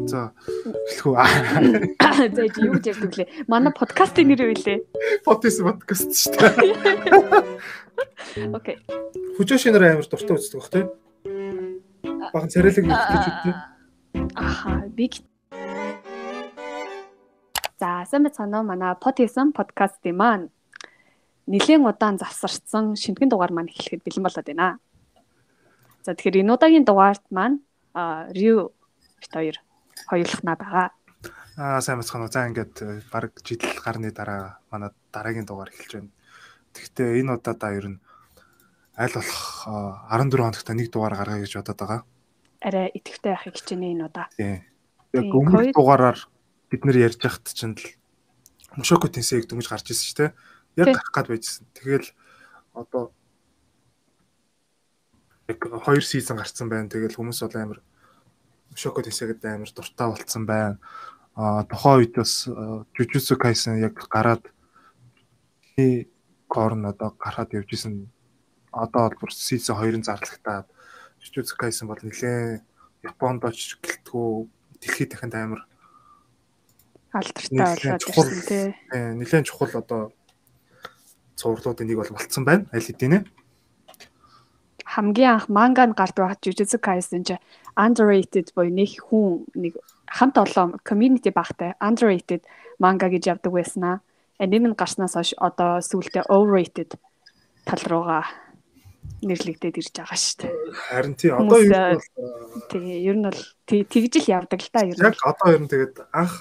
За эхлэх үү? За юу гэж ярьдаг лээ? Манай подкастын нэр юу лээ? Podcast подкаст шүү дээ. Окей. Фужоши нар амар дуртай үздэг бах тий. Баган царайлаг гэж үздэг. Аха, би. За, сайн байцгаана уу? Манай Podism подкастын маань нэлээн удаан завсарсан шинэхэн дугаар маань эхлэхэд бэлэн болоод байна. За, тэгэхээр энэ удаагийн дугаарт маань Рю бит хоёр хоёулахнаа байгаа. Аа, сайн байцгаана уу? За, ингээд баг жил гарны дараа манай дараагийн дугаар эхэлж байна. Тэгэхдээ энэ удаадаа ер нь аль болох 14 хоногт нэг дугаар гаргая гэж бодоод байгаа. Арай идэвхтэй байхыг хичээнэ энэ удаа. Тийм. Яг өмнөх дугаараар бид нэр ярьж байхад чинь л Mushoku Tensei-г дөнгөж гарч ирсэн шүү дээ. Яг гарах гад байжсэн. Тэгэл одоо яг 2 season гарцсан байна. Тэгэл хүмүүс бол амар Mushoku Tensei-д амар дуртай болцсон байна. Аа, тухайн үед бас Jujutsu Kaisen яг гараад корн одоо гараад явж исэн. Одоо бол бүр season 2-ын зарлагтаад Jujutsu Kaisen бол нэлээ Японд очиж гэлтгүү дэлхийд дахинд амар алдартай болоод ирсэн тий. Нэлээд чухал одоо цувралуудын нэг бол болцсон байна. Аль хэдийнэ. Хамгийн анх манга нь гардаг байхад Jujutsu Kaisen чи underrated буюу нэг хүн нэг хамт олон community багтай underrated манга гэж явдаг байсан аа. Аниме нь гарснаас хойш одоо сүүлдээ overrated тал руугаа нэрлэгдээд ирж байгаа шүү дээ. Харин тий, одоо ер нь бол тий, ер нь бол тэгж л явдаг л та ер нь. Яг одоо ер нь тэгээд анх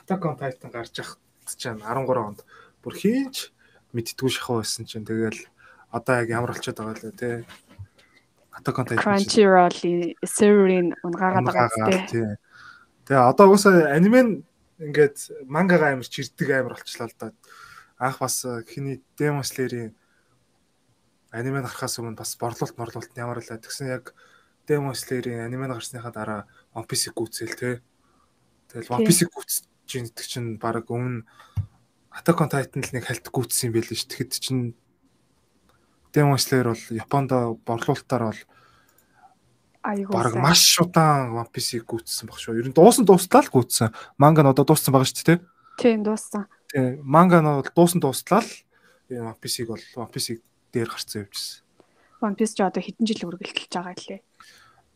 Attack on Titan гарч яхад чинь 13 онд бүр хинч мэддэггүй шахуу байсан чинь тэгэл одоо яг ямар болчиход байгаа лээ те. Attack on Titan Crunchyroll-ийн серверийг унгаагаад байгаа тий. Тэгээ одоо угаасаа аниме нь ингээд мангагаа амар чирдэг амар болчлаа л да. Анх бас хиний Demon Slayer-ийн аниме гарахаас өмнө бас борлуулалт морлуулалт ямар лээ. Тэгсэн яг Demon Slayer-ийн аниме гарсныхаа дараа One Piece-ийг гүйцэл те. Тэгэл One Piece-ийг гүйцэж гэдэг чинь баг өмнө Attack on Titan л нэг хальт гүйцсэн юм байл шүү. Тэгэхэд чинь Demon Slayer бол Японд борлуулалтаар бол баг маш удаан One Piece-ийг гүйцсэн баг шүү. Ер нь дуусан дуустлаа л гүйцсэн. Манга нь одоо дууссан байгаа шүү дээ, тэ? Тийм, дууссан. Тийм, манга нь бол дуусан дуустлаа л One Piece-ийг бол One Piece-ийг дээр гарцсан явжсэн. One Piece ч одоо хэдэн жил үргэлжилж байгаа лээ.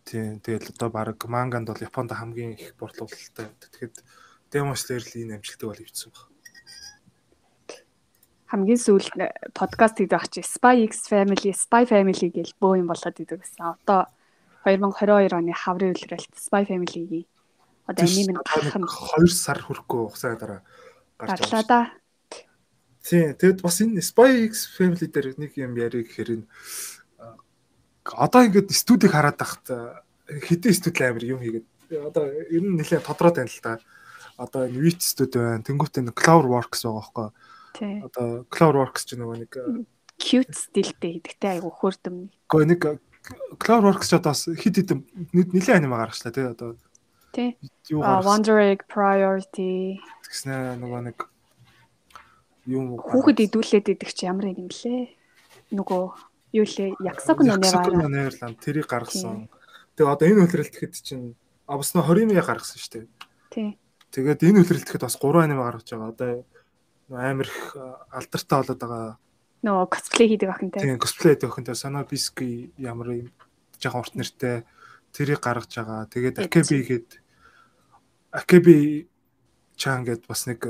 Тийм, тэгэл одоо баг манганд бол Японд хамгийн их борлуулалттай. Тэгэхэд Demon Slayer л энэ амжилтыг бол ивдсэн баг. Хамгийн сүүлд подкаст хийдэг байх чи Spy X Family, Spy Family гэж бөө юм болоод идэг гэсэн. Одоо 2022 оны хаврын үлрэлт Spy Family-гийн одоо аниме нь гарах нь 2 сар хүрэхгүй хугацааны дараа гарч байгаа да. Тийм, тэгэд бас энэ Spy X Family дээр нэг юм ярих гэхээр энэ одоо ингээд студийг хараад тахт хэдэн студи амар юм хийгээд одоо ер нь нэлээд тодроод байна л да. Одоо энэ Wit студи байна. Тэнгүүтээ энэ Cloverworks байгаа байхгүй. Тийм. Одоо Cloverworks ч нөгөө нэг cute стилтэй хийдэгтэй айгу хөөрдөм. Гэхдээ нэг Cloverworks ч одоо бас хэд хэдэн нэлээд аниме гаргачлаа тий одоо. Тий. Wonder Egg, Priority тэгснэ нөгөө нэг юм хүүхэд идүүлээд идэх чи ямар юм блэ? Нөгөө юу лээ? Yakusoku no Neverland тэрийг гаргасан. Тэгээ одоо энэ үлрэлтэхэд чинь бас нөө 20 мя гаргасан шүү дээ. Тий. Тэгээд энэ үлрэлтэхэд бас 3 аниме гаргаж байгаа. Одоо амар их алдартай болоод байгаа. Нөгөө косплей хийдэг охинтой. Тийм, косплей хийдэг охинтой Sanobiski ямар юм жоохон урт нэртэй тэрийг гаргаж байгаа. Тэгээд Akebi гээд Akebi Chan гээд бас нэг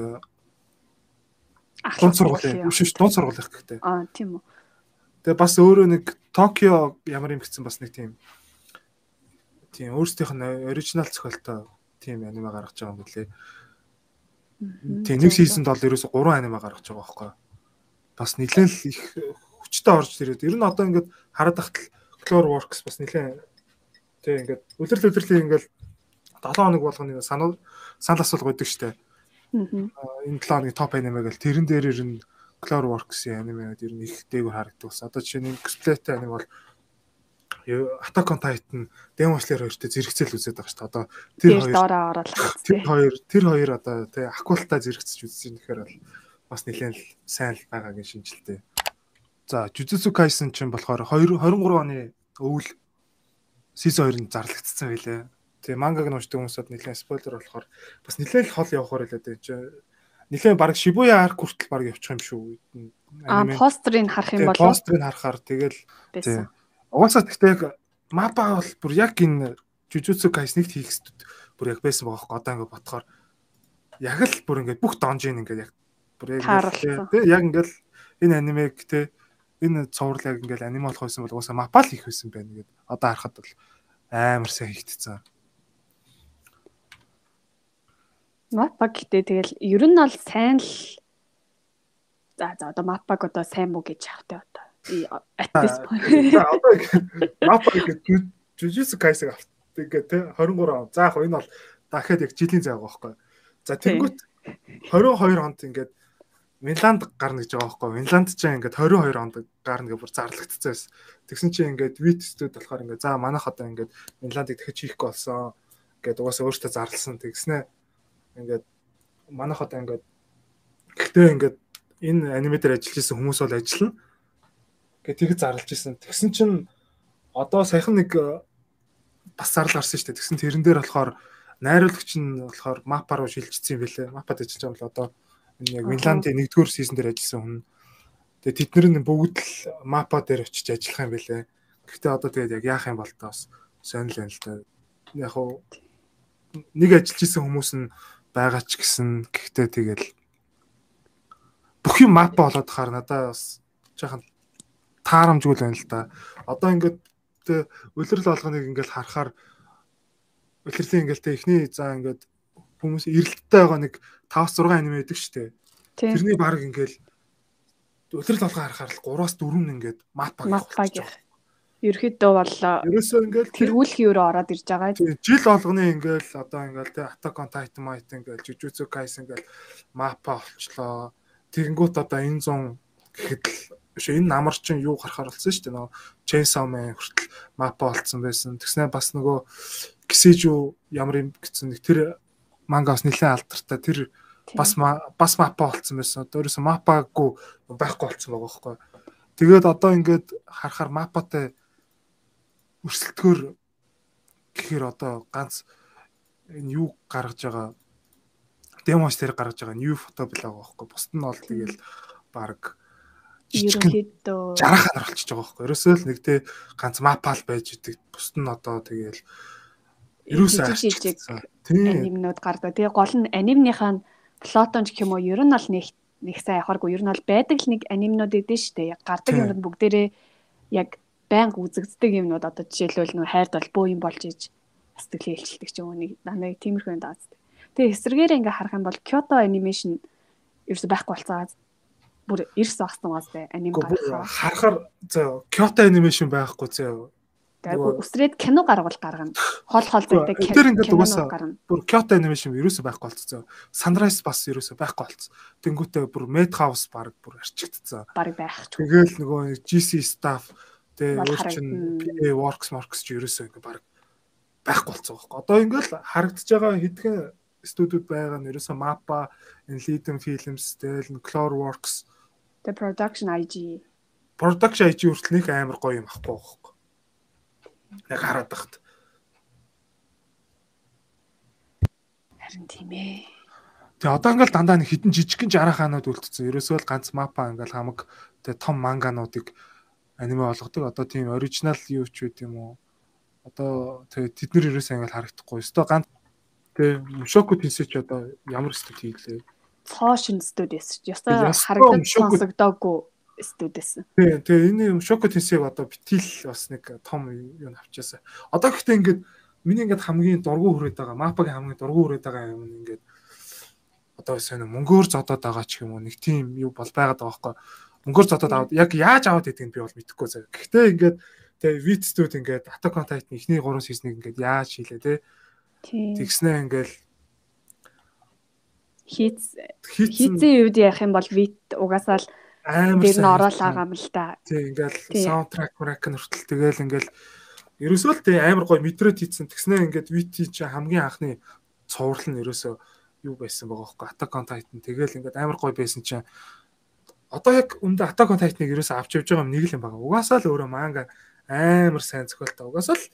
дунд сургуулийн биш дунд сургуулийнх гэхдээ. Аа, тийм үү. Тэгээ бас өөрөө нэг Токио ямар юм гэсэн бас нэг тийм өөрсдийнх нь оригинал зохиолтой тийм аниме гаргаж байгаа юм билээ. Тийм, нэг сизонд бол ерөөсө 3 аниме гаргаж байгаа байхгүй. Бас нэлээд л их хүчтэй орж ирээд. Ер нь одоо ингээд хараад тахт Cloverworks бас нэлээд тийм ингээд үлрэл ингээд 7 хоног болгоно санал асуулга өгдөг штэ. Энэ 7 хоногийн топ аниме гэл тэрэн дээр ер нь Cloverworks-ийн аниме ер нь их дээгүүр харагддаг болсон. Одоо жишээ нь косплейтэй аниме бол Attack on Titan, Demon Slayer хоёртой зэрэгцэл үзээд байгаа шүү дээ. Одоо тэр хоёр доороо ороод тэр хоёр одоо тий акултаа зэрэгцэж үзсэн гэхээр бол бас нэлээд сайн л байгаагийн шинжилтэй. За, Jujutsu Kaisen чинь болохоор 23 оны өвөл season 2-нд зарлагдсан байлээ. Тэгээ мангаг нь уншдаг хүмүүсд нэлээд спойлер болохоор бас нэлээд л хол явахаар байлаа дээ. Нэлээд баг Shibuya арк хүртэл баг явчих юм шүү. Аниме постерыг харах юм бол постерыг харахаар тэгэл тийм. Угаасаа гэхдээ яг MAPPA бол бүр яг энэ Jujutsu Kaisen-ийг хийх хэрэгтэй бүр яг байсан байгаа хөөе. Одоо ингээд бодохоор яг л бүр ингээд бүх донжин ингээд яг бүр яг тий яг ингээд энэ анимег тий энэ цуврал яг ингээд аниме болох байсан бол угаасаа MAPPA л хийх байсан байна гэд одоо харахад бол амар сайн хийгдсэн. MAPPA гэдэг тэгэл ер нь бол сайн л за одоо MAPPA-г одоо сайн мүү гэж явах те одоо. At this point. За одоо MAPPA гэдэг Jujutsu Kaisen авт ингээд те 23 он. За яг энэ бол дахиад яг жилийн зай байгаа байхгүй. За тэнгүүт 22 онд ингээд Винланд гарна гэж байгаа байхгүй. Винланд ч ингээд 22 онд гарна гэж бүр зарлагдсан байсан. Тэгсэн чинь ингээд Wit Studio болохоор ингээд за манайх одоо ингээд Винландыг дахиж хийхгүй болсон гэд угаасаа өөртөө зарласан. Тэгснэ ингээд манайх одоо ингээд гэхдээ ингээд энэ аниме дээр ажиллаж исэн хүмүүс бол ажиллана гэж тэгж зарлж исэн. Тэгсэн чинь одоо саяхан нэг бас зарлал гарсан шүү дээ. Тэгсэн тэрэн дээр болохоор найруулагч нь болохоор MAPPA руу шилжчихсэн юм билээ. MAPPA-д ажиллаж байгаа бол одоо энэ яг Винландын 1-р сизон дээр ажилласан хүн. Тэгээ тэд нар нь бүгд л MAPPA дээр очиж ажиллах юм билээ. Гэхдээ одоо тэгээд яг яах юм бол та бас сонирхол байна л да. Яг уу нэг ажиллаж исэн хүмүүс нь байгаа ч гэсэн гэхдээ тэгэл бүх юм MAPPA болоод хаар надаа бас жаахан таарамжгүй л байна л да. Одоо ингээд тэ улирал болгоныг ингээд харахаар улирлын ингээд тэ эхний за ингээд хүмүүс эрэлттэй байгаа нэг 5-6 аниме байдаг шүү дээ. Тэрний баг ингээд улирал болгон харахаар л 3-4 ингээд MAPPA гэх. Ерөөхдөө бол ерөөсөө ингээд тэргүүлэхийн өрөө ороод ирж байгаа. Жил болгоны ингээд одоо ингээд тэ Attack on Titan маяг ингээд Jujutsu Kaisen ингээд MAPPA болчлоо. Тэгэнгүүт одоо энэ 100 гэхэд л биш энэ намар чинь юу гарахаар болсон шүү дээ. Нөгөө Chainsaw Man хүртэл MAPPA болцсон байсан. Тэгснэ бас нөгөө Kiseiju ямар юм гэсэн нэг тэр манга бас нэлээд алдартай. Тэр бас MAPPA болцсон байсан. Одоо ерөөсөө MAPPA-гүй байхгүй болцсон байгаа байхгүй. Тэгээд одоо ингээд харахаар MAPPA-тай өрсөлдөхөр гэхээр одоо ганц энэ юу гаргаж байгаа Demon Slayer гаргаж байгаа New Photo бил байгаа байхгүй. Бусд нь бол тэгэл баг жижигхэн жараханаар болчихж байгаа байхгүй. Ерөөсөө л нэг те ганц MAPPA л байж идэг. Бусд нь одоо тэгэл ерөөсөө жижиг анимнууд гардаг. Тэгээ гол нь анимныхаа плотон ч гэх юм уу ер нь бол нэг сайн явахааргүй. Ер нь бол байдаг л нэг анимнууд идэв штэ. Яг гардаг юмнууд бүгдээрээ яг байнга үзэгддэг юмнууд одоо жишээлбэл нөө хайрд бол бөө юм болж иж сэтгэлээ илчилдэг ч юм уу нэг дандаа тиймэрхүү юм даа. Тэгээ эсрэгээр ингээ харах юм бол Kyoto Animation ерөөсөй байхгүй болцоо. Бүр эрс багсан газ тэ аним гаргах. Харахаар зөө Kyoto Animation байхгүй зөө. Тэгээ үсрээд кино гаргавал гаргана. Хол хол зайтай кино гаргана. Бүр Kyoto Animation ерөөсөй байхгүй болцсон. Sunrise бас ерөөсөй байхгүй болцсон. Тэнгүүтээ бүр Madhouse баг бүр арчигдсан. Баг байх ч. Тэгээл нөгөө GC staff тэгээ өөр чин PA Works Marks ч ерөөсөө ингээ баг байхгүй болцсон байхгүй. Одоо ингээл харагдаж байгаа хэдхэн студиуд байгаа нь ерөөсөө MAPPA, Leading Films, тэгэл Cloverworks, The Production IG. Production IG хүртэл нэг амар гоё юм ахгүй байхгүй. Яг хараад тахт. Харин тийм ээ. Тэгээ одоо ингээл дандаа нэг хитэн жижигхэн 60 хаанууд үлдсэн. Ерөөсөө л ганц MAPPA ингээл хамаг тэгээ том мангануудыг аниме болгодог. Одоо тийм оригинал юу ч үт юм уу. Одоо тэгээ тэд нэр ерөөсөө ингээл харагдахгүй. Өстө ганц тэгээ Mushoku Tensei ч одоо ямар студи хийлээ? Цоо шин студи байсан ч. Ёстой харагдаж сонсогдоогүй студи байсан. Тэгээ тэгээ энэ Mushoku Tensei-г одоо битил бас нэг том юм авчаасаа. Одоо гэхдээ ингээд миний ингээд хамгийн дургу хүрээд байгаа, MAPPA-гийн хамгийн дургу хүрээд байгаа юм ингээд одоо сонь мөнгөөр зодоод байгаа ч юм уу нэг тийм юу бол байгаад байгаа байхгүй. Мөнгөөр зодоод аваад яг яаж аваад идэгнийг би бол мэдэхгүй заяа. Гэхдээ ингээд тэгээ Wit Studio ингээд Attack on Titan эхний 3 сизныг ингээд яаж хийлээ те. Тэгснээ ингээл хийцэн үед ярих юм бол Wit угаасаа л дээр нь ороод байгаа юм л да. Тий ингээл саундтрак мрак нь хүртэл тэгэл ингээл ерөөсөө л тий амар гоё мэдрээд хийцэн. Тэгснээ ингээд Wit чи хамгийн анхны цуврал нь ерөөсөө юу байсан байгаа хөөхгүй Attack on Titan тэгэл ингээд амар гоё байсан чинь одоо яг үндэ Attack on Titan-ыг ерөөсөө авч явж байгаа юм нэг л юм байгаа. Угаасаа л өөрөө манга амар сайн зохиолтой. Угаасаа л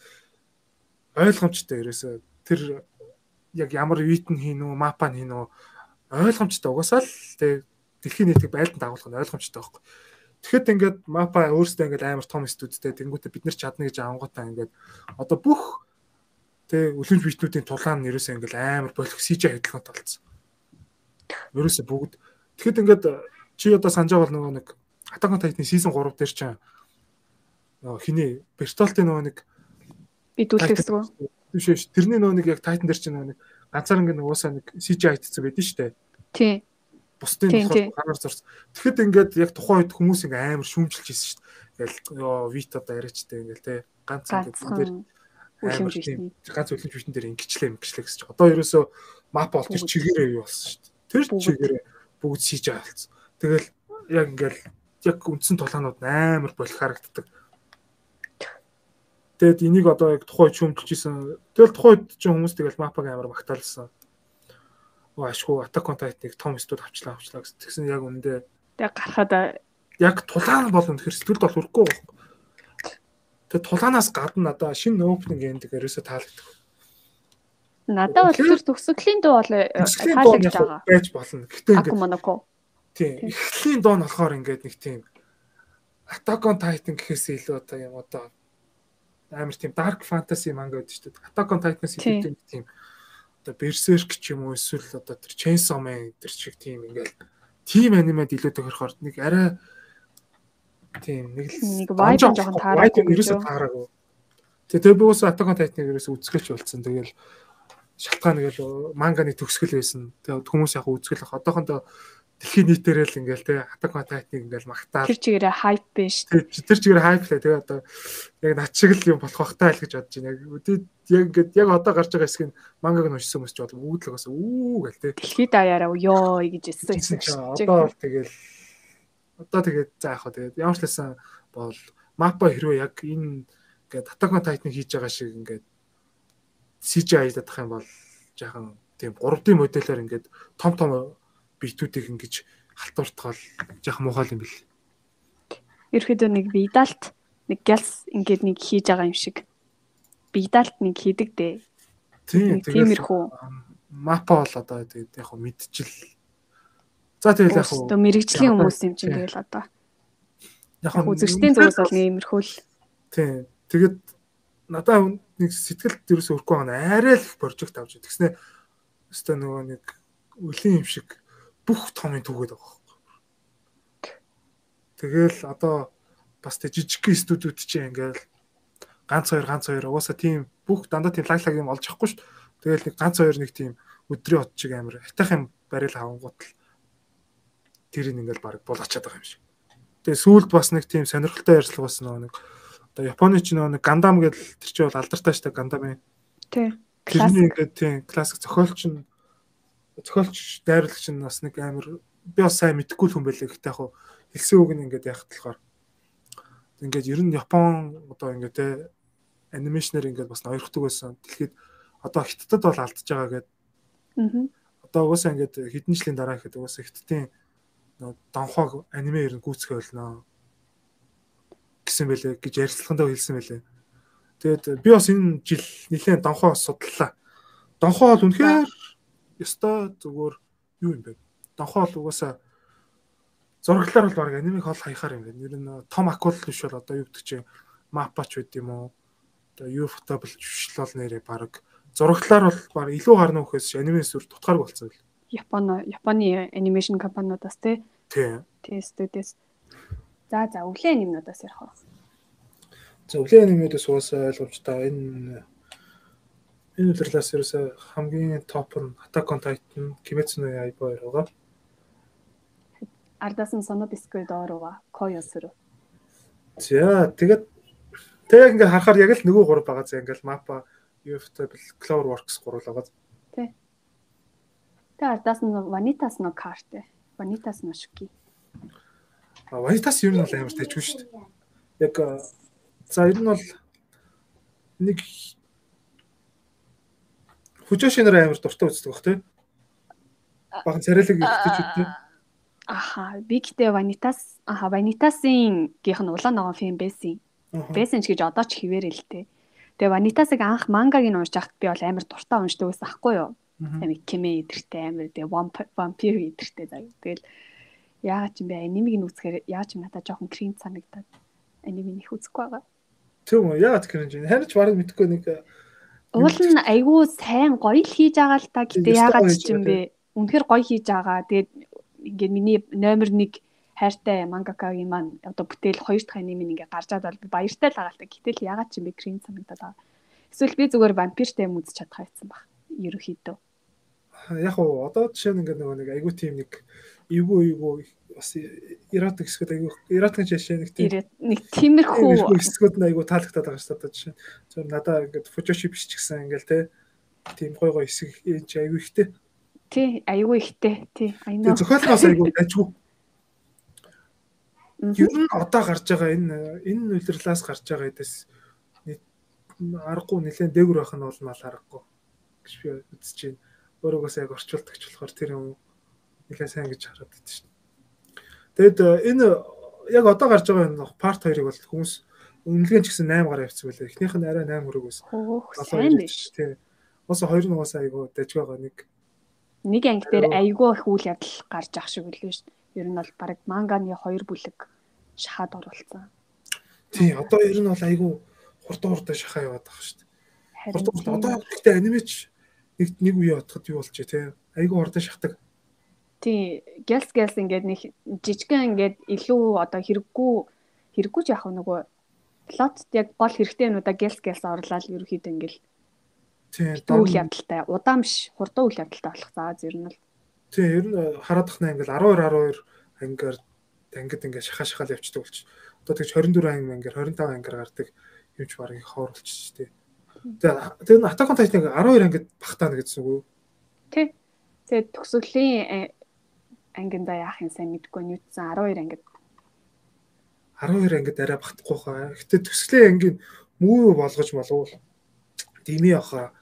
ойлгомжтой ерөөсөө. Тэр яг ямар вит нь хийн үү, мапа нь хийн үү ойлгомжтой. Угаасаа л тэг дэлхийн нийтийг байлдан дагуулах нь ойлгомжтой байхгүй. Тэгэхэд ингээд мапа өөрсдөө ингээд амар том студидтэй тэнгуүтэ бид нар чадна гэж авангуудаа ингээд одоо бүх тэг үлэмж битнүүдийн тулаан нь ерөөсөө ингээд амар болох CGI хөдөлгөөнтэй болсон. Ерөөсөө бүгд. Тэгэхэд ингээд чи одоо санаж байгаа бол нөгөө нэг Attack on Titan season 3 дээр чинь нөгөө хиний Бертолтын нөгөө нэг бидүүлэх гэсэн үг. Биш. Тэрний нөгөө нэг яг Titan дээр чинь нөгөө нэг ганцаар ингээд уусаа нэг CGI хийсэн байдэн шүү дээ. Тий. Бусдын болохоор гараар зурсан. Тэгэхэд ингээд яг тухайн үед хүмүүс ингээд амар шүүмжилж ирсэн шүү дээ. Ингээл ёо Вит одоо яриачтай ингээл те ганц ингээд энэ дээр үлэмж битний. Ганц үлэмж битэн дээр ингэчлээ гэсэн чинь одоо ерөөсөө мап бол тэр чигээрээ юу болсон шүү дээ. Тэр чигээрээ бүгд CGI болсон. Тэгэл яг ингээл яг үндсэн тулаанууд амар болох харагддаг. Тэгээд энийг одоо яг тухайн үед шүүмжилж исэн. Тэгэл тухайн үед чинь хүмүүс тэгэл мапаг амар магтаалсан. Ашгүй Attack on Titan-ыг том студ авчлаа гэсэн. Тэгсэн яг үнэндээ тэг гарахад яг тулаан бол үнэхээр сэтгэлд бол хүрэхгүй байхгүй. Тэгээд тулаанаас гадна надаа шинэ opening ending ерөөсөө таалагддаг. Надад бол тэр төгсгөлийн дуу бол таалагдж байгаа. Байж болно. Гэтэ ингээд Акумоноко. Тийм. Эхлэлийн дуу нь болохоор ингээд нэг тийм Attack on Titan гэхээс илүү одоо юм одоо амар тийм dark fantasy манга гэдэг чинь Attack on Titan-аас илүү тийм одоо Berserk ч юм уу эсвэл одоо тэр Chainsaw Man тэр шиг тийм ингээл тийм анимед илүү тохирохоор нэг арай тийм нэг л vibe жоохон таараагүй ерөөсөө таараагүй. Тэгээ би уусаа Attack on Titan-ыг ерөөсөө үзэхэлч болсон. Тэгэл шалтгаан нэгэл манганы төгсгөл байсан. Тэгээ хүмүүс яг үзгэл одоохондоо дэлхийн нийтээрээ л ингээл те Attack on Titan-ыг ингээл магтаал. Тэр чигээрээ хайп биш. Тэр чигээрээ хайп лээ. Тэгээ одоо яг над шиг л юм болох бах таа л гэж бодож байна. Яг ингээд яг одоо гарч байгаа хэсгийг мангаг нь уншсан хүмүүс ч бол бүгд л угаасаа үү гэл те. Дэлхийд даяараа ёо гэж хэлсэн. Одоо бол тэгэл одоо тэгээд за яах вэ тэгээд ямар ч лсэн бол мапа хэрвээ яг энэ ингээд Attack on Titan хийж байгаа шиг ингээд CGI хийх юм бол жаахан тийм 3D моделоор ингээд том том битүүдийг ингэж халтууртгаал жаахан муухай юм бэл. Ерөөдөө нэг видалт нэг гялс ингээд нэг хийж байгаа юм шиг. Видалт нэг хийдэг дээ. Тийм тиймэрхүү. Мапа бол одоо тэгээд яг хөө мэдчил. За тэгэл яг хөө мэрэгжлийн хүмүүс юм чинь тэгэл одоо. Яг үзэгчдийн зүгээс бол иймэрхүү л. Тийм. Тэгээд надаа нэг сэтгэлд ерөөсөө өрөхгүй байгаа нь арай л их прожект авч. Тэгснэ өстой нөгөө нэг өлийн юм шиг бүх томын түгээд байгаа байхгүй. Тэгэл одоо бас тэ жижиг студиуд чинь ингээл ганц хоёр угаасаа тийм бүх дандаа тийм лаг юм олж авахгүй шүү. Тэгэл нэг ганц хоёр нэг тийм өдрийн от чиг амар хатах юм барил авангууд л тэрийг ингээл баг булгачаад байгаа юм шиг. Тэгээ сүүлд бас нэг тийм сонирхолтой ярьслага болсон нөгөө нэг одоо Японы чинь нөгөө нэг Гандам гэдэг тэр чинь бол алдартай шүү дээ Гандамын. Тий. Тэрний ингээд тийм классик зохиолч нь зохиолч дайруулагч нь бас нэг амар би бас сайн мэдэхгүй хүн байлаа. Гэхдээ яг хэлсэн үг нь ингээд яхад болохоор ингээд ер нь Япон одоо ингээд те анимашнэр ингээд бас ноёрхдаг байсан. Дэлхийд одоо хятадд бол алдчихж байгаа гэдэг. Аа. Одоо угаасаа ингээд хэдэн жилийн дараа ихэд угаасаа хятадын донхоог аниме ер нь гүйцэхэ болно гэсэн байлээ гэж ярилцлагандаа хэлсэн байлээ. Тэгээд би бас энэ жил нэлээд донхоо судлаа. Донхоо бол үнэхээр ёстой зүгээр юу юм бэ? Донхоо бол угаасаа зураглалаар бол баг анимыг хол хаяхаар юм байна. Нэр нь том акул биш бол одоо юу гэдэг чинь мапач байд юм уу? Одоо UFW биш л бол нэрээ баг зураглалаар бол баг илүү гарна үхээс аниме сүр тутгаарг болсон байл. Японы анимашн компаниудаас тий. Тий. Тий студиэс. За өвлийн анимнуудаас ярих уу? За өвлийн анимнуудаас угаасаа ойлгомжтой. Энэ удирлаас ерөөсөө хамгийн топ нь Attack on Titan, Kimetsu no Yaiba хоёр байгаа. Ардаас нь Sono Bisque Doro Koyo Suru. За тэгээд тэг яг ингээд харахаар яг л нөгөө гурав байгаа зэ ингээд Mappa, UFW, Cloverworks гурав л байгаа. Тий. Тэг ардаас нь Vanitas no Carte, Vanitas no Shuki. А Vanitas ер нь бол амар тажгүй шүү дээ. Яг за ер нь бол нэг Фужоши нар амар дуртай үздэг бах тий. Бахан царайлаг эргэжүүд тий. Аха, би гэтээ Vanitas, аха Vanitas-ийн гийнх нь улаан ногоон фильм байсан. Байсан ч гэж одоо ч хിവэрэл л тий. Тэгээ Ванитасыг анх мангаг нь уншиж байхад би бол амар дуртай уншдаг байсан аахгүй юу? Амар кимэ идэртэй амар тэгээ вампир идэртэй заяа. Тэгэл яагаад ч юм бэ анимыг нь үзэхээр яаж юм надад жоохон кринж санагдаад анимыг их үзэхгүй байгаа. Тийм үү? Яагаад кринж вэ? Харин ч бараг мэдэхгүй нэг уул нь айгүй сайн гоё л хийж байгаа л та. Гэтэ яагаад ч юм бэ? Үнэхээр гоё хийж байгаа. Тэгээд ингээд миний номер 1 хайртай мангакагийн маань одоо бүтээл 2 дахь аниме ингээд гарчаад бол би баяртай л байгаа л та. Гэтэл яагаад ч юм бэ кринж санагдаад байгаа. Эсвэл би зүгээр вампиртай юм үзэж чадхаа байсан баг. Ерөнхийдөө. Яг уу одоо жишээ нь ингээд нөгөө нэг айгүй тийм нэг эвгүй бас эротик хэсгүүд айгүй эротик жишээ нэг тийм нэг тиймэрхүү хэсгүүд нь айгүй таалагдаад байгаа шүү дээ. Одоо жишээ нь зөв надаа ингээд Fujoshi биш ч гэсэн ингээд те тийм гой гой хэсэг энэ чи айгүй ихтэй. Тий, айгүй ихтэй. Тий, I know. Зохиолноос айгүй дажгүй. Ер нь одоо гарч байгаа энэ улирлаас гарч байгаа эдээс аргагүй нэлээд дээгүр байх нь бол мал аргагүй гэж би үзэж байна. Өөрөөгөөс яг орчуулдаг ч болохоор тэр юм нэлээд сайн гэж хараад байдаг шүү дээ. Тэгэд энэ яг одоо гарч байгаа энэ part 2-ыг бол хүмүүс үнэлгээ ч гэсэн 8 гараа явцсан байлаа. Эхнийх нь арай 8 хүрэг байсан. Сайн биш. Тий. Ус хоёр нь угаасаа айгүй дажгүй байгаа нэг. Нэг анги дээр айгүй их үйл явдал гарч ах шиг үлээ шүү дээ. Ер нь бол бараг манганы 2 бүлэг шахаад оруулсан. Тий, одоо ер нь бол айгүй хурдан шахаа яваад байгаа шүү дээ. Хурдан одоо гэхдээ анимеч нэг үе бодоход юу болчих те. Айгүй хурдан шахдаг. Тий, гялс ингээд нэг жижигэн ингээд илүү одоо хэрэггүй ч яах вэ нөгөө плот яг гол хэрэгтэй юмудаа гялс орлаад ерөнхийдөө ингээд тий, үйл явдалтай удаан биш хурдан үйл явдалтай болох заа ер нь бол. Тий, ер нь хараад ахна ингээл 12 ангиар ангид ингээд шахаа явчихдаг болчих. Одоо тэгж 24 анги ангиар 25 ангиар гардаг юмч бараг их хоор болчих тий. Тэгээ Attack on Titan 12 ангид багтаана гэсэн үг үү? Тий. Тэгээд төгсгөлийн ангинда яах юм сайн мэдэхгүй нүүтсэн 12 ангид. 12 ангид арай багтахгүй хаа. Гэтэ төгсгөлийн ангийн мүү болгож болов. Дими яхаа.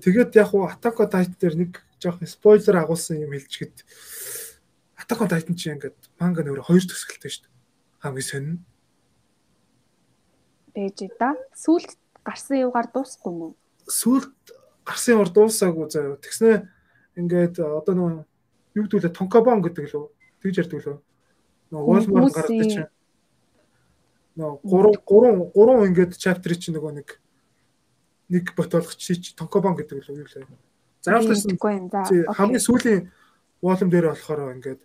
Тэгээд яг уу Attack on Titan дээр нэг жоохон спойлер агуулсан юм хэлчихэд Attack on Titan чи ингээд манга нөрөө 2 төгсгөлтэй шүү дээ. Хамгийн сонин. Бэж да. Сүүлд гарсан юугаар дуусахгүй юм уу? Сүүлд гарсан юугаар дуусаагүй заяа. Тэгснэ ингээд одоо нөгөө юу гэдэг лээ Тонкобон гэдэг лөө. Тэгж ярьдаг лөө. Нөгөө Walmart гаргадаг чинь. Нөгөө 3 ингээд chapter чинь нөгөө нэг бот болгоч чи Тонкобон гэдэг лөө юу лээ. Заавал хамгийн сүүлийн volume дээр болохоор ингээд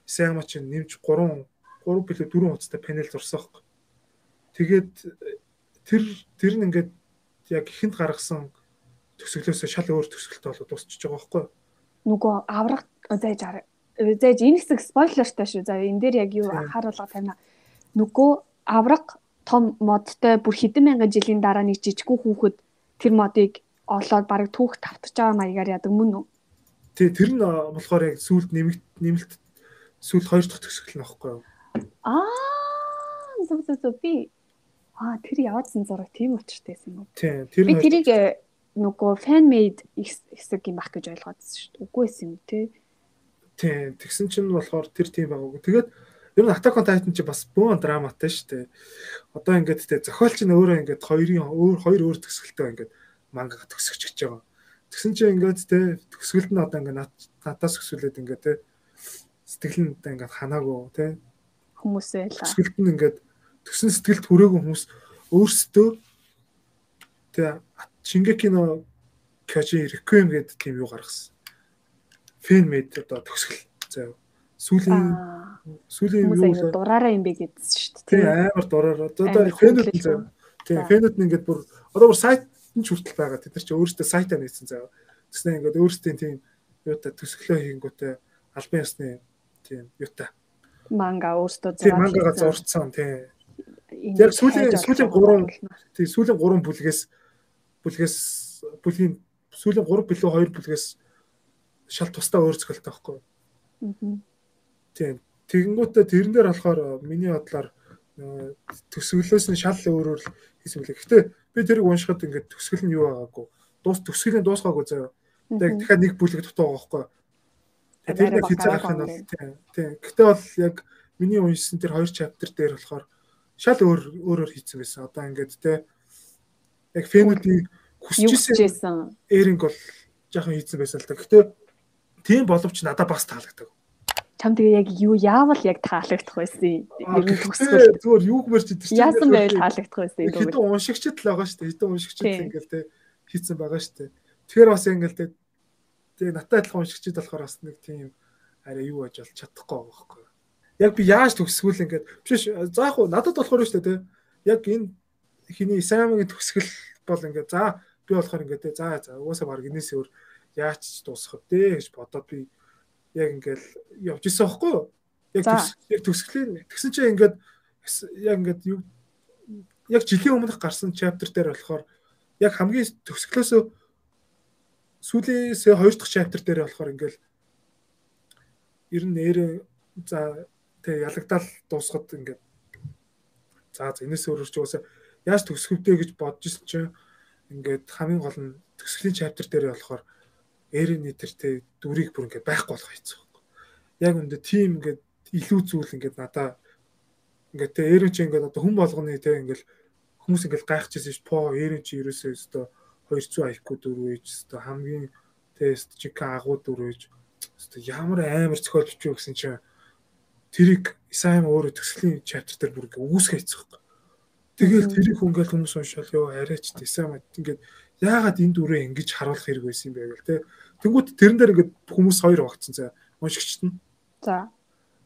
Исаяма чинь нэмж 3 билүү 4 хуудастай панел зурсан байхгүй. Тэгээд тэр нь ингээд яг ихэнд гаргасан төсөглөөсөө шал өөр төсөлтөй болоод дуусчихж байгаа байхгүй. Нөгөө авраг зайж энэ хэсэг спойлертай шүү. За энэ дээр яг юу анхааруулга тавина. Нөгөө авраг том модтой бүр хэдэн мянган жилийн дараа нэг жижигхэн хүүхэд тэр модыг олоод бараг түүх тавтаж байгаа маягаар яадаг мөн үү? Тий, тэр нь болохоор яг сүүлд нэмэлт сүүлд хоёр дахь төгсгөл нь аахгүй юу? Аа, зөв би тэр яваадсан зураг тийм учиртай байсан юм уу? Тий, тэр би тэрийг нөгөө fan made хэсэг юм бах гэж ойлгоодсэн шүү дээ. Үгүй байсан юм тий. Тий, тэгсэн чинь болохоор тэр тийм байгаагүй. Тэгээд ер нь Attack on Titan чи бас бөөн драматай шүү дээ. Одоо ингээд те зохиолч нь өөрөө ингээд хоёр өөр төгсгөлтэй ингээд манга төгсгөж гэж байгаа. Тэгсэн чинь ингээд те төгсгөлд нь одоо ингээд надаас өсвөлээд ингээд те сэтгэл нь одоо ингээд ханаагүй те хүмүүс байлаа. Төгсгөлд нь ингээд төсөн сэтгэлд хүрээгүй хүмүүс өөрсдөө те Шингэки но Кёжин Requiem гэдэг тийм юу гаргасан. Fan made одоо төгсгөл заяа. Сүүлийн юу дураараа юм бэ гэдсэн шүү дээ. Тийм амар дураараа. Одоо фэнүүд нь заяа. Тийм фэнүүд нь ингээд бүр одоо бүр сайт нь ч хүртэл байгаа. Тэд нар чи өөрсдөө сайтаа нээсэн заяа. Тэснэ ингээд өөрсдийн тийм юутай төсөглөө хийнгүүтээ албан ёсны тийм юутай манга өөрсдөө зураад. Тийм мангага зурцсан тийм. Яг сүүлийн 3 тийм сүүлийн 3 бүлгээс бүлгийн сүүлийн 3 билүү 2 бүлгээс шал тусдаа өөр зохиолтой байхгүй. Аа. Тийм. Тэгэнгүүтээ тэрэн дээр болохоор миний бодлоор төсөглөөс нь шал өөрөөр л хийсэн мөлий. Гэхдээ би тэрийг уншихад ингээд төсгөл нь юу байгаагүй. Төсгөлийн дуусгаагүй заяа. Тэгээд дахиад нэг бүлэг дутуу байгаа байхгүй. Тэр нэг хязгаар гарах нь бол тийм. Тийм. Гэхдээ бол яг миний уншсан тэр 2 chapter дээр болохоор шал өөрөөр хийсэн байсан. Одоо ингээд те Яг фэнүүдийн хүсэж исэн Эринг бол жоохон хийцэн байсан л та. Гэхдээ тийм боловч надад бас таалагддаг. Чам тэгээ яг юу яавал яг таалагдах байсан юм. Ер нь төгсгөл зүгээр юу гэмээр чи тэр чинь яасан байвал таалагдах байсан юм. Хэдэн уншигчд л байгаа шүү дээ. Хэдэн уншигчд л ингээл те хийцэн байгаа шүү дээ. Тэгэхээр бас ингээл те тэгээ надтай адилхан уншигчд болохоор бас нэг тийм арай юу байж бол чадахгүй байгаа байхгүй. Яг би яаж төгсгөл ингээд биш за яг хуу надад болохоор шүү дээ те. Яг энэ хиний Исаямагийн төгсгөл бол ингээд за би болохоор ингээд те за за угаасаа баг энэс өөр яаж ч дуусах вэ гэж бодоод би яг ингээл явж исэн байхгүй юу? Яг яг төгсгөлийн тэгсэн чинь ингээд яг ингээд юу яг жилийн өмнөх гарсан chapter дээр болохоор яг хамгийн төгсгөлөөсөө сүүлээсээ хоёр дахь chapter дээр болохоор ингээл ер нь нэр за тэг ялагдаал дуусахад ингээд за энэс өөр ч угаасаа яаж төгсгөвдөө гэж бодож исэн чинь ингээд хамгийн гол нь төгсгөлийн chapter дээр болохоор Эриний тэр тэ дүрийг бүр ингээд байхгүй болох хийцэн байхгүй. Яг үндэ тийм ингээд илүү зүйл ингээд надаа ингээд тэ Эрин чи ингээд одоо хүн болгоны тэ ингээд хүмүүс ингээд гайхчихсэн ш по Эрин чи ерөөсөө өстө 200 IQ дүр байж өстө хамгийн тэ жинхэнэ агуу дүр байж өстө ямар амар зохиол бичвэ гэсэн чинь тэрийг Исайм өөрөө төгсгөлийн chapter дээр бүр ингээд үүсгэх хийцэн байхгүй. Тэгэл тэрийг хүн ингээд хүмүүс уншаал ёо арайч Исайм ингээд яагаад энэ дүрээ ингэж харуулах хэрэг байсан юм бэ гэл те. Тэнгүүт тэрэн дээр ингээд хүмүүс хоёр багцсан заа. Уншигчт нь. За.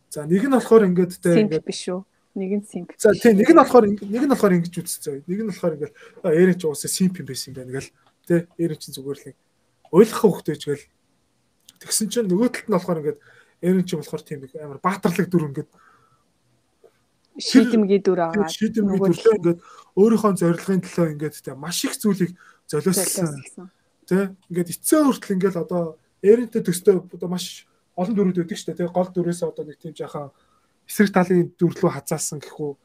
За нэг нь болохоор ингээд те ингээд биш үү. Нэг нь simp. За тий нэг нь болохоор ингэж үзсэн заа. Нэг нь болохоор ингээд Эрен ч уусаа simp юм байсан юм байна гэл те. Эрен чинь зүгээр л ойлгох хөвгтэй ч гэл. Тэгсэн чинь нөгөө талд нь болохоор ингээд Эрен чинь болохоор тийм нэг амар баатарлаг дүр ингээд шийдэмгий дүр байгаа. Шийдэмгий дүрлээ ингээд өөрийнхөө зорилгын төлөө ингээд те маш их зүйлийг золиослсон. Тэ ингээд эцсээ хүртэл ингээд одоо Эрентэй төстэй одоо маш олон дүрүүд өгдөг шүү дээ. Тэ гол дүрээс одоо нэг тийм жаахан эсрэг талын дүр рүү хазаасан гэх үү.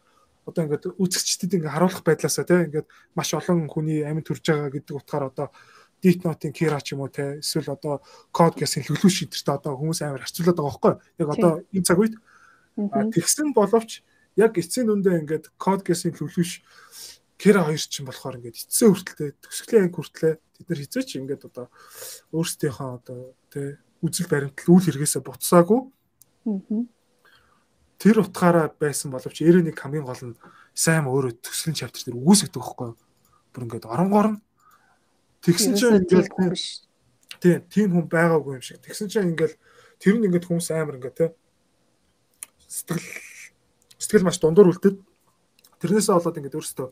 Одоо ингээд үзэгчдэд ингээд харуулах байдлаасаа тэ ингээд маш олон хүний амин төрж байгаа гэдэг утгаар одоо Death Note-ын Kira ч юм уу тэ эсвэл одоо Code Geass-ийн Lelouch энтертэй одоо хүмүүс амар харьцуулаад байгаа байхгүй юу? Яг одоо энэ цаг үед тэгсэн боловч яг эцсийн дүндээ ингээд Code Geass-ийн Lelouch Kira хоёр чинь болохоор ингээд эцсээ хүртэл төгсгөлийн анги хүртлээ тэд нар хизээч ингээд одоо өөрсдийнхөө одоо тэ үзэл баримтлал үйл хэрэгээсээ буцсаагүй. Тэр утгаараа байсан боловч Эренийг хамгийн гол нь сайн өөрөө төгсгөлийн chapter дээр үгүйсгдэг байхгүй юу? Бүр ингээд оронгоор нь тэгсэн чинь ингээд тийм хүн байгаагүй юм шиг. Тэгсэн чинь ингээд тэр нь ингээд хүмүүс амар ингээд тэ сэтгэл маш дундуур үлдээд тэрнээсээ болоод ингээд өөрсдөө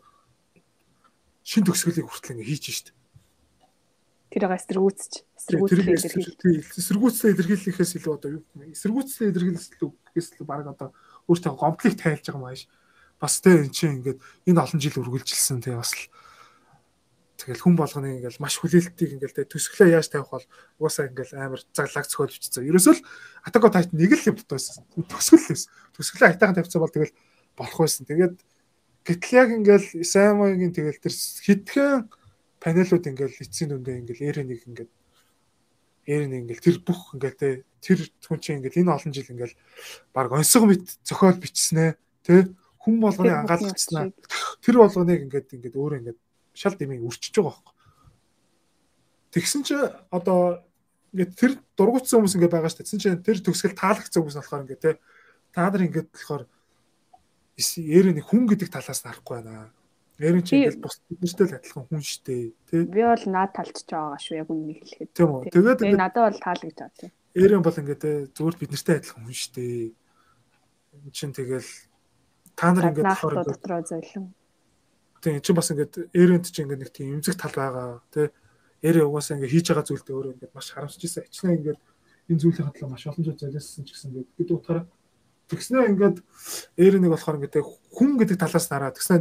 шин төгсгөлийг хүртэл ингээ хийж шít. Тэр байгаа эсэргүүцч, эсэргүүцлээ илэрхийлэх. Эсэргүүцлээ илэрхийлэхээс илүү одоо юу гэх юм. Эсэргүүцлээ илэрхийлэх гэхээс илүү баг одоо өөртөө гомдлыг тайлж байгаа юм ааш. Бас тэ эн чинь ингээд энэ олон жил үргэлжилсэн тэ бас л тэгэл хүн болгоны ингээл маш хүлээлтийг ингээл тэ төсөглөө яаж тавих бол угаасаа ингээл амар заглаг зохиол бичсэн. Ерөөсөө л Attack on Titan нэг л юм дутуу байсан. Төсгөл байсан. Төсөглөө хайтайхан тавьсан бол тэгэл болох байсан. Тэгээд гэтэл яг ингээл Исаямагийн тэгэл тэр хитгэн панелууд ингээл эцсийн дүндээ ингээл Эренийг ингээд Эрен ингээл тэр бүх ингээл тэ тэр хүн чинь ингээл энэ олон жил ингээл баг онсго мэт зохиол бичснэ тэ хүн болгоныг ангаалгачихсан. Тэр болгоныг ингээд ингээд өөрөө ингээд шал дэмий үрчиж байгаа байхгүй. Тэгсэн чинь одоо ингээд тэр дургуутсан хүмүүс ингээд байгаа шүү дээ. Тэгсэн чинь тэр төгсгөл таалагдсан хүмүүс болохоор ингээд тэ та нар ингээд болохоор Эренийг хүн гэдэг талаас нь харахгүй байна. Эрен чи ингээд бус биднэртэй л адилхан хүн шүү дээ, тий. Би бол наад талдч байгаа шүү яг үннийг хэлэхэд. Тийм үү. Тэгээд надад бол таалагдж байгаа тий. Эрен бол ингээд зүгээр биднэртэй адилхан хүн шүү дээ. Энд чин тэгэл та нар ингээд болохоор дотроо золин. Тийм эн чин бас ингээд Эренд чи ингээд нэг тийм эмзэг тал байгаа, тий. Эрен угаасаа ингээд хийж байгаа зүйлдээ өөрөө ингээд маш харамсаж ирсэн. Ичнэ ингээд энэ зүйлийн төлөө маш олон зүйл золиосон ч гэсэн ингээд гэдэг утгаараа тэгснээ ингээд Эренийг болохоор ингээд хүн гэдэг талаас нараа тэгснээ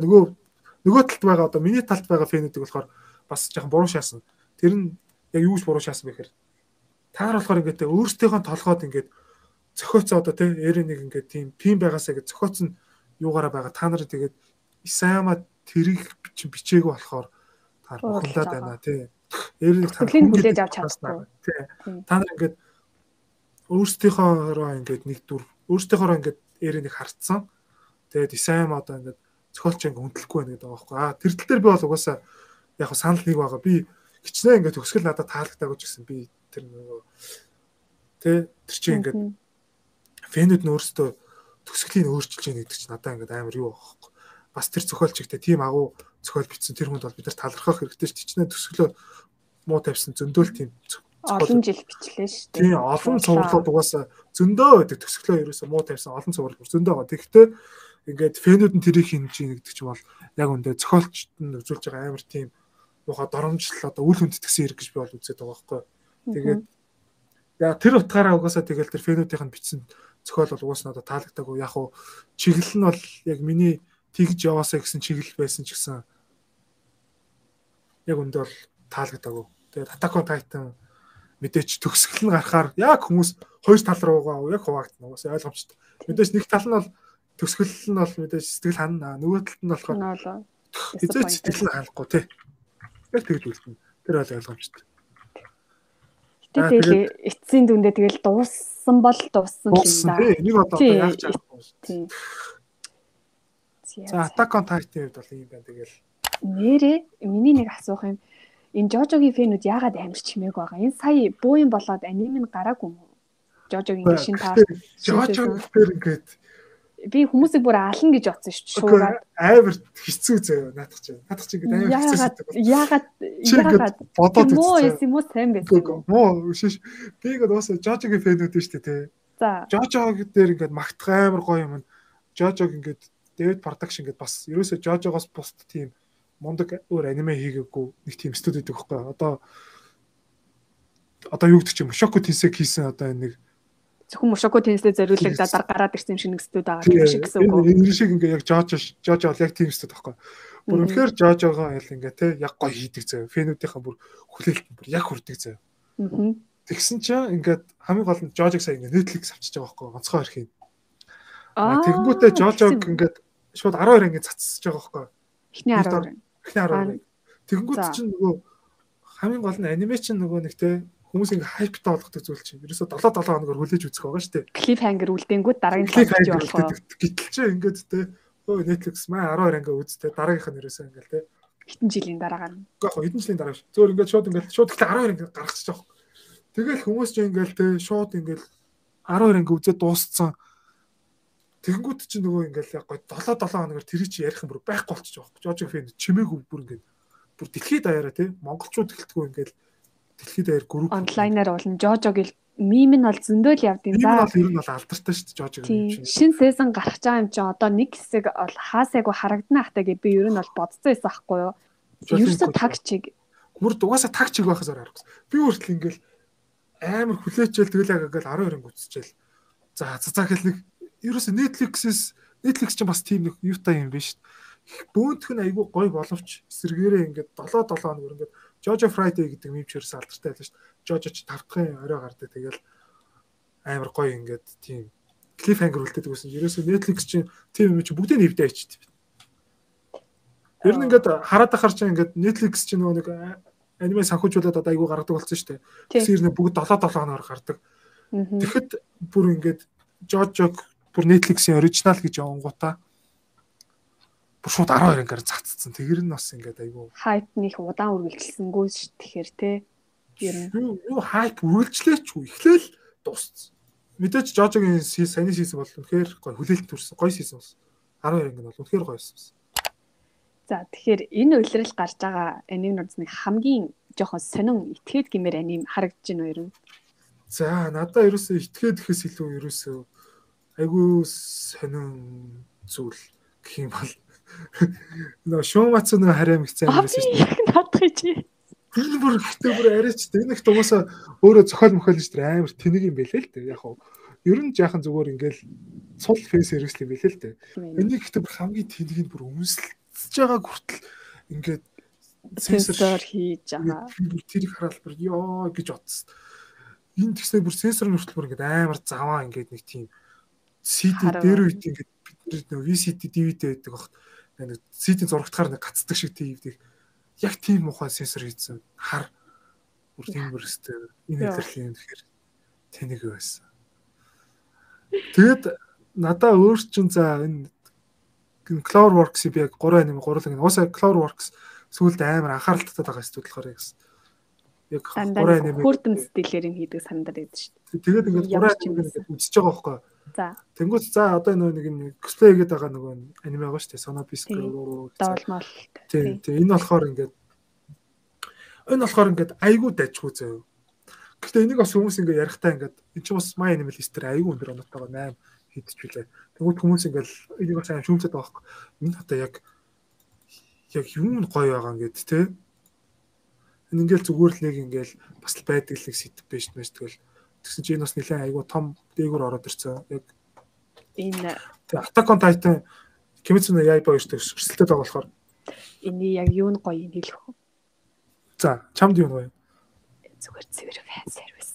нөгөө талд байгаа одоо миний талд байгаа фэнүүдийг болохоор бас жоохон буруу шаасан. Тэр нь яг юу ч буруу шаасан бэ гэхээр та нар болохоор ингээд өөрсдийнхөө толгойд ингээд зохиоцоо одоо тий Эренийг ингээд тийм байгаасаа гэж зохиоцсон юугаараа байгаа. Та нар тэгээд Исаяма тэрийг бичээгүй болохоор та нар бухимдаад байна тий. Эренийг та хүлээж авч чадахгүй. Тий. Та нар ингээд өөрсдийнхөөрөө ингээд нэг дүр өөрсдийнхөөрөө ингээд Эренийг хардсан. Тэгээд Исаяма одоо ингээд зохиолч ингээ хүндлэхгүй байна гэдэг байгаа байхгүй. Аа тэр тал дээр би бол угаасаа Яг санал нэг байгаа. Би хичнээн ингээд төгсгөл надад таалагдаагүй ч гэсэн би тэр нөгөө тэ тэр чинь ингээд фэнүүд нь өөрсдөө төгсгөлийн өөрчилж яах гэдэг чинь надад ингээд амар юу байхгүй. Бас тэр зохиолч ихтэй тийм агуу зохиол бичсэн тэр хүнд бол бид нар талархах хэрэгтэй шүү дээ. Хичнээн төгсгөлөө муу тавьсан зөндөөл тийм олон жил бичлээ шүү дээ. Тийм олон цувралууд угаасаа зөндөө байдаг төгсгөлөө ерөөсөө муу тавьсан олон цуврал бүр зөндөө байгаа. Тэгэхдээ ингээд фэнүүд нь тэрийг хинж ийн гэдэг чинь бол яг үндэ зохиолчд нь үзүүлж байгаа амар тийм муухай доромжлол одоо үл хүндэтгэсэн хэрэг гэж би бол үзээд байгаа байхгүй. Тэгээд яа тэр утгаараа угаасаа тэгэл тэр фэнүүдийнх нь бичсэн зохиол бол угаасаа надад таалагдаагүй. Яг уу чиглэл нь бол яг миний тэгж яваасаа гэсэн чиглэл байсан ч гэсэн яг үндэ бол таалагдаагүй. Тэгээд Attack on Titan мэдээч төгсгөл нь гарахаар яг хүмүүс хоёр тал руугаа яг хуваагдана. Угаасаа ойлгомжтой. Мэдээч нэг тал нь бол төгсгөл нь бол мэдээж сэтгэл ханна. Нөгөө талд нь болохоор хизээч сэтгэл нь ханахгүй тий. Яг тэгж үлдэнэ. Тэр бол ойлгомжтой. Гэтэ тэгэл эцсийн дүндээ тэгэл дууссан бол дууссан юм да. Энийг одоо яаж яах вэ? Тийм. За Attack on Titan-ийн хувьд бол ийм байна тэгэл. Нэрээ миний нэг асуух юм. Энэ Жожогийн фэнүүд яагаад амар чимээг байгаа? Энэ сая буу юм болоод аним нь гараагүй юм уу? Жожогийн шинэ таар. Жожо гэхээр ингээд би хүмүүсийг бүр аална гэж бодсон шүү дээ. Шуугаад амар хэцүү заяа наадах чинь. Наадах чинь ингээд амар хэцүү. Яагаад бодоод үзсэн. Муу юм уу сайн байсан юм уу? Муу шиш. Би ингээд уусаа Жожогийн фэнүүд нь шүү дээ тий. За. Жожо дээр ингээд магтах амар гоё юм. Жожог ингээд David Production ингээд бас ерөөсөө Жожогоос бусд тийм мундаг өөр аниме хийгээгүй нэг тийм студи байдаг байхгүй. Одоо юу гэдэг чинь Mushoku Tensei хийсэн одоо нэг зөвхөн Mushoku Tensei зориулагдаад гараад ирсэн юм шиг нэг студи байгаа юм шиг гэсэн үг үү? Энэ шиг ингээ яг Жожо бол яг тийм студи байхгүй. Бүр үнэхээр Жожогоо ял ингээ те яг гоё хийдэг заяа. Фэнүүдийнхээ бүр хүлээлт бүр яг хүрдэг заяа. Тэгсэн чинь ингээд хамгийн гол нь Жожог сая ингээ Netflix авчиж байгаа байхгүй. Онцгой эрхийн. Тэгэнгүүтээ Жожог ингээд шууд 12 анги цацсаж байгаа байхгүй. Эхний 12. Эхний 12. Тэгэнгүүт чинь нөгөө хамгийн гол нь аниме чинь нөгөө нэг те хүмүүс ингээ хайптай болгодог зүйл чинь. Ерөөсө 7 7 хоногор хүлээж үзэх байгаа шүү дээ. Cliffhanger үлдэнгүүт дараагийн 7 хоног болох. Гэтэл чи ингээд те өө Netflix маа 12 анги үзтээ дараагийнх нь ерөөсөө ингээл те хэдэн жилийн дараагаар нь. Үгүй яг хэдэн жилийн дараа биш. Зөөр ингээд шууд ингээд шууд гэхдээ 12 анги гаргачих жоох. Тэгэл хүмүүс чинь ингээл те шууд ингээл 12 анги үзээд дууссан. Тэгэнгүүт чинь нөгөө ингээл яг гой 7 7 хоногор тэр чи ярих юм бүр байхгүй болчих жоох. Жожиг фэн чимээгүй бүр ингээд бүр дэлхийд даяараа те монголчууд эхэлтгүү ингээл дэлхийд даяар групп онлайнаар болно. Жожо гэл мим нь бол зөндөл явд юм. За бол ер нь бол алдартай шүү дээ Жожог юм чинь. Шинэ сезон гарах гэж байгаа юм чинь одоо нэг хэсэг бол хаасайгүй харагдана хта гэж би ер нь бол бодцсон байсан аахгүй юу. Ерөөсөө таг чиг. Бүр дугаасаа таг чиг байхаас аргагүй. Би хүртэл ингээл амар хүлээчээл тэгэл яг ингээл 12 анги үзчихэл. За за гэл нэг ерөөсөө Netflix чинь бас тийм нэг юутай юм биш. Бөөнтх нь айгүй гоё боловч эсэргээрээ ингээд 7 7 хоног ингээд Jojo Friday гэдэг мем ч ерөөсөө алдартай байлаа шүү дээ. Jojo ч 5 дахь орой гардаг. Тэгэл амар гоё ингээд тийм cliffhanger үлдээдэг байсан. Ерөөсөө Netflix чинь тийм юм чи бүгдийг нэвдээ ичдэг. Ер нь ингээд хараад ахаар чинь ингээд Netflix чинь нөгөө нэг аниме санхүүжүүлээд одоо айгүй гаргадаг болсон шүү дээ. Тэгсэн юм бүгд 7 7 хоногор гардаг. Тэгэхэд бүр ингээд Jojo бүр Netflix-ийн оригинал гэж явангуудаа бүр шууд 12 ангаар цацсан. Тэр нь бас ингээд айгүй хайп нэх удаан үргэлжилсэнгүй ш тэгэхээр те. Ер нь юу хайп үргэлжлээч үү. Эхлээл дууссан. Мэдээж Жожогийн саяны сизон бол үнэхээр гоё хүлээлт төрсөн. Гоё сизон болсон. 12 анги нь бол үнэхээр гоё байсан. За тэгэхээр энэ улирал гарч байгаа анимнууд нэг хамгийн жоохон сонин итгээд гэмээр аним харагдаж байна уу ер нь? За надаа ерөөсөө итгээд гэхээс илүү ерөөсөө айгүй сонин зүйл гэх юм бол нөө Шумацу нөө харем гэсэн юм байсан шүү дээ. Наадах чи. Энэ бүр ихтэй бүр арайч дээ. Энэ их угаасаа өөрөө зохиол мөхөл шүү дээ. Амар тэнэг юм байлээ л дээ. Яг хав. Ер нь жаахан зүгээр ингээл цул фэйс хэрэгсэл юм байлээ л дээ. Энийг ихтэй бүр хамгийн тэнэг нь бүр өмсөлдөж байгаа хүртэл ингээд сенсор хийж байгаа. Би тэрийг хараад бүр ёо гэж бодсон. Энэ тэгснээр бүр сенсор нь хүртэл бүр ингээд амар заваа ингээд нэг тийм CD дээр үед ингээд бид нөө VCD DVD байдаг багт нэг CD зурагтахаар нэг гацдаг шиг тийм яг тийм муухай сенсор хийсэн хар бүр тийм бүр өстэй энэ илэрлийн тэгэхээр тэнэг байсан. Тэгэд надаа өөр чин за энэ Cloverworks-ийг би яг 3 аниме гурлаг. Уусаа Cloverworks Сүүлд амар анхаарал татаад байгаа студ болохоор яг гурван аниме хүрдэм стилээр нь хийдэг санагдаад байдаг шүү дээ. Тэгээд ингээд гурван аниме ингээд үзэж байгаа байхгүй. За. Тэнгүүт за одоо нөгөө нэг косплей хийгээд байгаа нөгөө аниме байгаа шүү дээ. Sonobisco доолмол. Тийм. Энэ болохоор ингээд энэ болохоор ингээд айгүй дажгүй заяа. Гэхдээ энийг бас хүмүүс ингээд ярихтаа ингээд эн чинь бас My Anime List дээр айгүй өндөр оноотойгоо 8 хийдчихвлээ. Тэнгүүт хүмүүс ингээд энийг бас аим шүүмжлээд байгаа байхгүй. Энэ одоо яг юм нь гоё байгаа ингээд те. Энэ ингээл зүгээр л нэг ингээл бас л байдаг л нэг сэтв биш мэс тэгэл тэгсэн чинь энэ бас нэлээд айгүй том дээгүүр ороод ирсэн. Яг энэ Attack on Titan Kimetsu no Yaiba хоёртой өрсөлдөд байгаа болохоор энэ яг юу нь гоё юм хэлэх үү? За, чамд юу нь гоё? Зүгээр цэвэр fan service.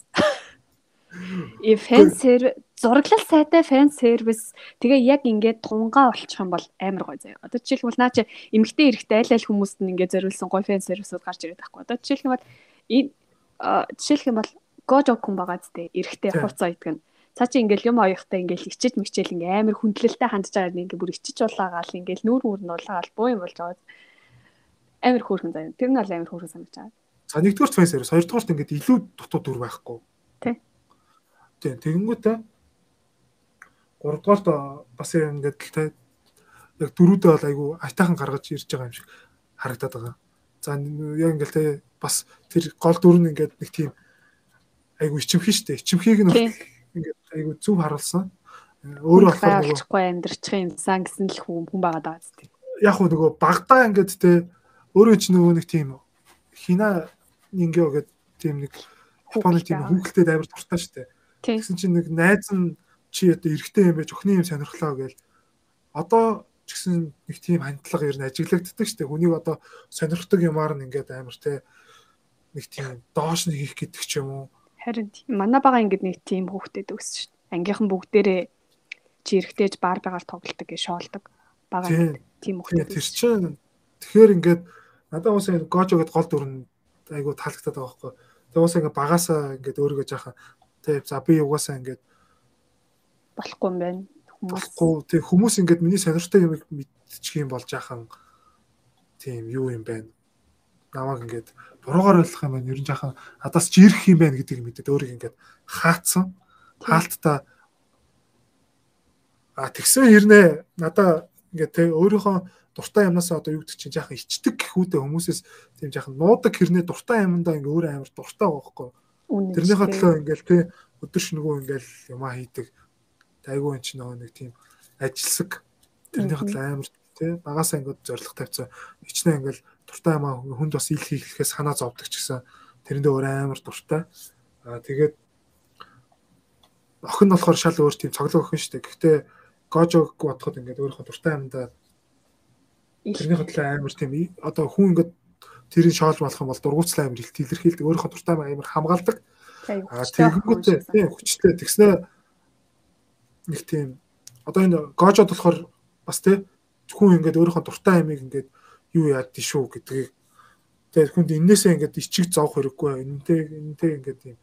Fan service зураглал сайтай fan service тэгээ яг ингээд тунгаа болчих юм бол амар гоё заяа. Одоо жишээлбэл наа чи эмэгтэй эрэгтэй аль аль хүмүүст нь ингээд зориулсан гоё fan service-ууд гарч ирээд байхгүй. Одоо жишээлх юм бол энэ жишээлх юм бол Гожо хүн байгаа зү эрэгтэй хувцас ойдг нь. Цаа чи ингээл юм оёхтой ингээл ичиж мэгчээл ингээ амар хүндлэлтэй хандж байгаа нэг ингээ бүр ичиж улаагаал ингээл нүүр мүр нь улаагаал буу юм болж байгаа. Амар хөөрхөн заяа. Тэр нь бол амар хөөрхөн санагдаж байгаа. За нэгдүгээр fan service, хоёрдугаарт ингээд илүү дутуу дүр байхгүй. Тий. Тийм тэгэнгүүтээ гуравдугаарт бас ингээд л те яг дөрүүдээ бол айгүй айтайхан гаргаж ирж байгаа юм шиг харагдаад байгаа. За яг ингээд те бас тэр гол дүр нь ингээд нэг тийм айгүй ичимхий штэ. Ичимхийг нь ингээд айгүй зөв харуулсан. Өөрөө болохоор нөгөө амьдрчих юмсан гэсэн л хүн байгаа даа зү. Яг хөө нөгөө багадаа ингээд те өөрөө ч нөгөө нэг тийм хина нингё гэдэг тийм нэг Японы тийм хүүхэлдэд амар дуртай штэ. Тэгсэн чинь нэг найз нь чи одоо эрэгтэй юм байж охины юм сонирхлоо гээл одоо ч гэсэн нэг тийм хандлага ер нь ажиглагддаг штэ. Хүнийг одоо сонирхдаг юмар нь ингээд амар те нэг тийм доош нь хийх гэдэг ч юм уу. Харин тийм манай бага ингээд нэг тийм хүүхдэд өссөн штэ. Ангийнхан бүгдээрээ чи эрэгтэйж бар байгаар тоглолдог гэж шоолдог. Бага ингээд тийм хүүхдэд. Тэр чинь тэгэхээр ингээд надад уусаа Гожо гэд гол дүр нь айгу таалагдаад байгаа байхгүй. Тэгээ уусаа ингээд багасаа ингээд өөрийгөө жаахан тий за би угаасаа ингээд болохгүй юм байна. Болохгүй тий хүмүүс ингээд миний сонирхдаг юмыг мэдчих юм бол жаахан тийм юу юм байна. Намайг ингээд буруугаар ойлгох юм байна. Ер нь жаахан надаас жирэх юм байна гэдгийг мэдээд өөрийг ингээд хаацсан. Хаалттай а тэгсэн хэрнээ надаа ингээд тий өөрийнхөө дуртай юмнасаа одоо юу гэдэг чинь жаахан ичдэг гэх үүдээ хүмүүсээс тийм жаахан нуудаг хэрнээ дуртай юмдаа ингээ өөр амар дуртай байгаа байхгүй. Тэрнийхээ төлөө ингээл тий өдөр шөнөгүй ингээл юмаа хийдэг. Айгүй энэ чинь нөгөө нэг тийм ажилсаг тэрнийхээ төлөө амар тий багасаа ингээд зориг тавьсан. Хичнээн ингээл дуртай юмаа хүнд бас ил хийхлэхээс санаа зовдөг ч гэсэн тэрэндээ өөр амар дуртай. Аа тэгээд охин нь болохоор шал өөр тийм цоглог охин шүү дээ. Гэхдээ Гожог бодоход ингээд өөрийнхөө дуртай юмдаа тэрнийхээ төлөө амар тийм одоо хүн ингээд тэрийг шоолж болох юм бол дургуутслаа амар илэрхийлдэг өөрийнхөө дуртай амар хамгаалдаг. Аа тэгэнгүүтээ тийм хүчтэй тэгснэ нэг тийм одоо энэ Гожод болохоор бас тий хүн ингээд өөрийнхөө дуртай юмыг ингээд юу яад шүү гэдгийг тэгээд хүнд энээсээ ингээд ичиг зовх хэрэггүй энэнтэй ингээд тийм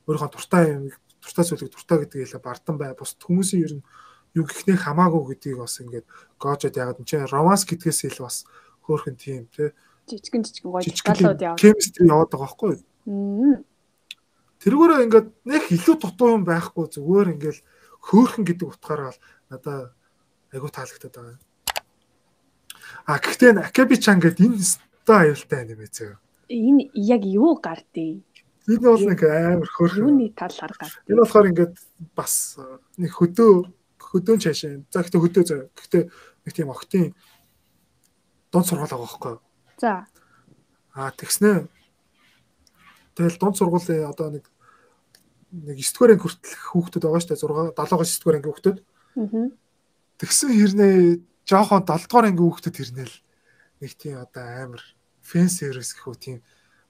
өөрийнхөө дуртай юмыг дуртай зүйлийг дуртай гэдгийг хэлээ бардан бай. Бусд хүмүүсийн ер нь юу гэхнээ хамаагүй гэдгийг бас ингээд Гожод яагаад энэ чинь романс гэдгээс ил бас хөөхөн тийм тий жижигэн жижигэн гоё деталууд яваад chemistry яваад байгаа байхгүй юу. Тэргээрээ ингээд нэг илүү дутуу юм байхгүй зүгээр ингээд хөөхөн гэдэг утгаараа бол надаа айгуу таалагдаад байгаа. А гэхдээ энэ Акеби-чан гэдэг энэ өстой аюултай аниме зөө. Энэ яг юу гардыг? Энэ бол нэг амар хөөрхөн. Юуны талаар гард? Энэ болохоор ингээд бас нэг хөдөөн цаашаа. За гэхдээ хөдөө зөө. Гэхдээ нэг тийм охтын дунд сургууль байгаа байхгүй юу? За. А тэгснэ. Тэгэл дунд сургуулийн одоо нэг 9 дугаар анги хүртэлх хүүхдүүд байгаа шүү дээ. 6 7-оос 9 дугаар анги хүүхдүүд. Аа. Тэгсэн хэрнээ жоохон 7 дугаар анги хүүхдүүд хэрнээл нэг тийм одоо амар фэн сервис гэх үү тийм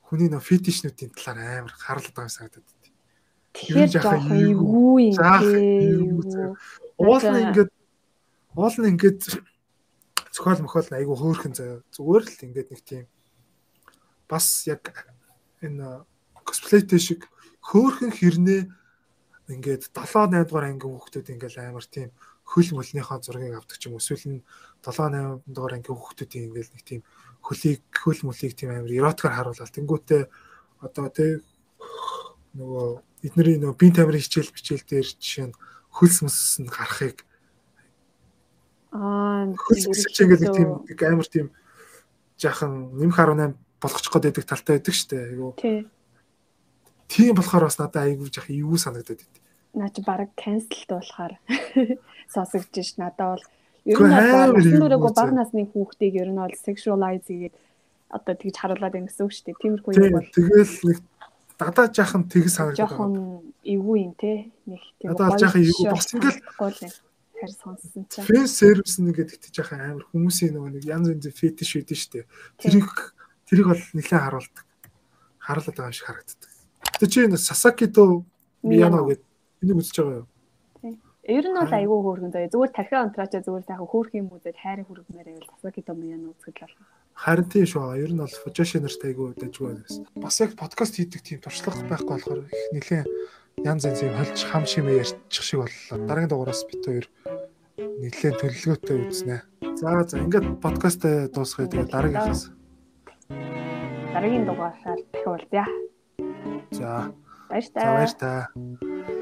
хүний нөө фетишнүүдийн талаар амар харлаад байгаа юм санагдаад байна. Тэгэхээр жоохон эвгүй юм тий. Уул нь ингээд зохиол мохиол нь айгүй хөөрхөн заяа. Зүгээр л ингээд нэг тийм бас яг энэ косплейтэй шиг хөөрхөн хэрнээ ингээд 7 8 дугаар ангийн хүүхдүүд ингээд амар тийм хөл мөлнийхөө зургийг авдаг ч юм уу эсвэл нь 7 8 дугаар ангийн хүүхдүүдийн ингээд нэг тийм Хөлийг хөл мөлийг тийм амар эротикаар харуулаад тэнгүүтээ одоо тий нөгөө эднэрийн нөгөө биеийн тамирын хичээл бичээл дээр жишээ нь хөлс мөс нь гарахыг хөлс мөс чи ингээд тийм амар тийм жаахан нэмэх 18 болгочих гээд байдаг талтай байдаг штэ айгу. Тийм болохоор бас надад айгу жаахан эвгүй санагдаад байд. Наа чи баг cancel болохоор сонсогдож ш надад бол ер нь бол насан туршаагүй бага насны хүүхдийг ер нь бол sexualize хийгээд одоо тэгж харуулад байна гэсэн үг шүү дээ. Тиймэрхүү юм бол тэгэл нэг надад жаахан тэг санагдаад байгаа. Жохон эвгүй юм те. Нэг тийм надад жаахан эвгүй бас ингээл харь сонссон чинь. Fan service нэгээд тэгтэж жаахан амар хүмүүсийн нөгөө нэг янз янзын фетиш үйдэн шүү дээ. Тэрийг бол нэлээд харуулдаг. Харуулдаг байгаа юм шиг харагддаг. Тэгээ чи энэ Сасаки то Мияно гэдэг энийг үзэж байгаа юу? Ер нь бол айгүй хөөрхөн заяа. Зүгээр тархиа унтраачаа зүгээр сайхан хөөрхөн юм үзээд хайрын хүргмээр байвал Сасаки то Мияно үзэхэд л болно. Харин тийм шүү. Ер нь бол Фужоши нарт айгүй дажгүй байна гэсэн. Бас яг подкаст хийдэг тийм туршлага байхгүй болохоор их нэлээд янз янз юм хольж хам шимээ ярьчих шиг боллоо. Дараагийн дугаараас бит хоёр нэлээд төлөвлөгөөтэй үзнэ. За ингээд подкастаа дуусгая. Тэгээд дараагийнхаас дараагийн дугаараар дахин уулзъя. За. Баяр та. За баяр та.